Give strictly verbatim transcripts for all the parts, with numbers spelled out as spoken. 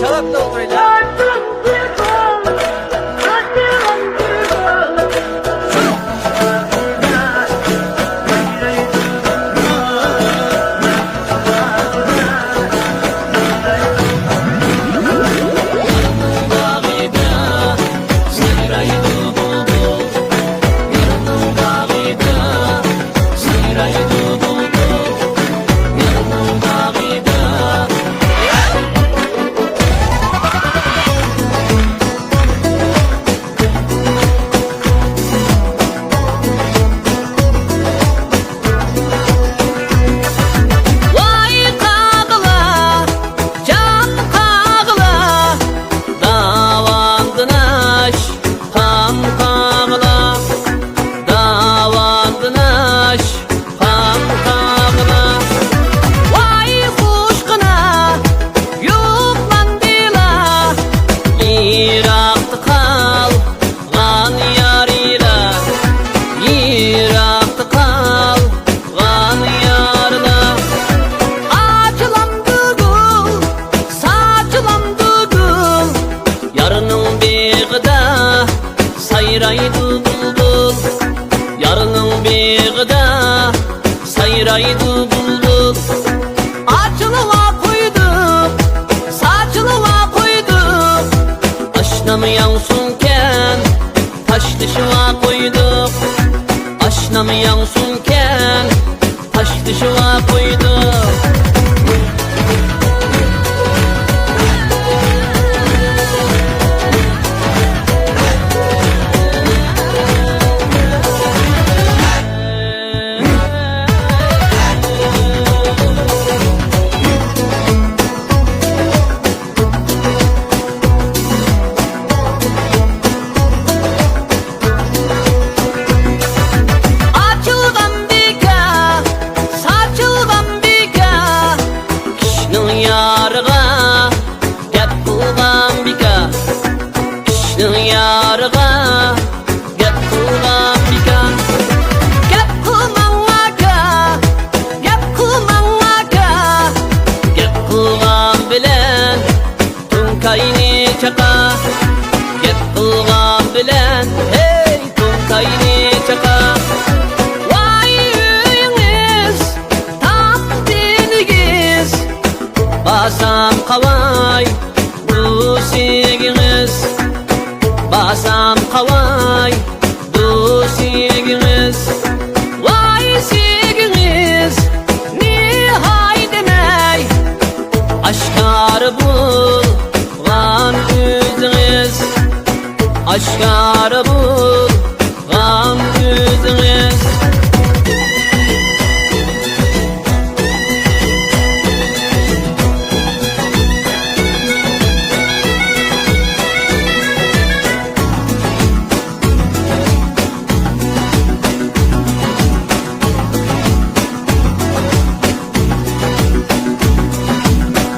چالاپلا ئولتۇرايلى. ۋاي قاغىلا، جان قاغىلا، داۋاندىن ئاش، پام قاغىلا، داۋاندىن ئاش، پام قاغىلا. ۋاي قۇشقىنا، يوقلاندىلا، يىراقتا قالغان يارلا، يىراقتا قالغان يارلا. ئاچىلامدۇ گۈل، ساچىلامدۇ گۈل، يارنىڭ بېغىدا سايرايدۇ بۇلبۇل، يارنىڭ بېغىدا سايرايدۇ بۇلبۇل. ئاچىلىۋا قويدۇق، ساچىلىۋا قويدۇق، ئاشنام ياڭسۇنكەن، تاشلىشىۋا قويدۇق، ئاشنام ياڭسۇنكەن، تاشلىشىۋا قويدۇق. ئاچىلغان بىكار، ساچىلغان بىكار، كىشىنىڭ يارىغا گەپ قىلغان بىكار، كىشىنىڭ يارىغا گەپ قىلغان بىكار. گەپ قىلماڭ ئاكا، گەپ قىلماڭ ئاكا، گەپ قىلغان بىلەن توڭكاينى چاقا، گەپ قىلغان بىلەن، ھەي، توڭكاينى چاقا. ۋاي ئۆيىڭىز تام دېنىگىز، بارسام قاۋاي بۇ سىيىگىڭىز، بارسام قاۋاي دوسىيىگىڭىز، ۋاي سىيىگىڭىز نىھاي دېمەي، ئاشكارا بولغان ئۆزىڭىز، ئاشكارا بولغان ئۆزىڭىز.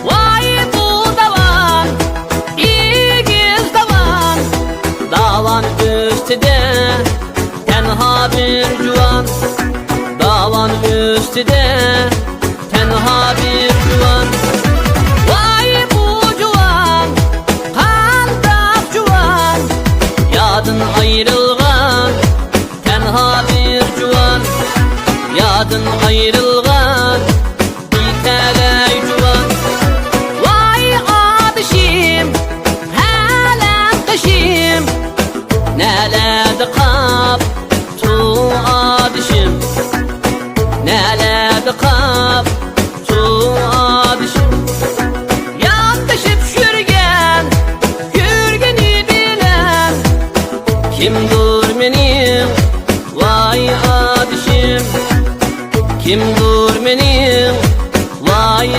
ۋاي بۇ داۋان، ئېگىز داۋان، داۋان ئۈستىدە تەنھا بىر جۇۋان، داۋان ئۈستىدە تەنھا بىر جۇۋان. ۋاي بۇ جۇۋان، قانداق جۇۋان، يادىن ئايرىلغان تەنھا بىر جۇۋان، يادىن ئايرىلغان بىتەلەي جۇۋان. ۋاي ئادىشىم، ھەلەم قېشىم، نەلەردە قاپتۇ ئادىشىم، نەلەردە قاپتۇ ئادىشىم. ياندىشىپ يۈرگەن يۈرگىنى بىلەن، كىمدۇر مېنىڭ ۋاي ئادىشىم، كىمدۇر مېنىڭ ۋاي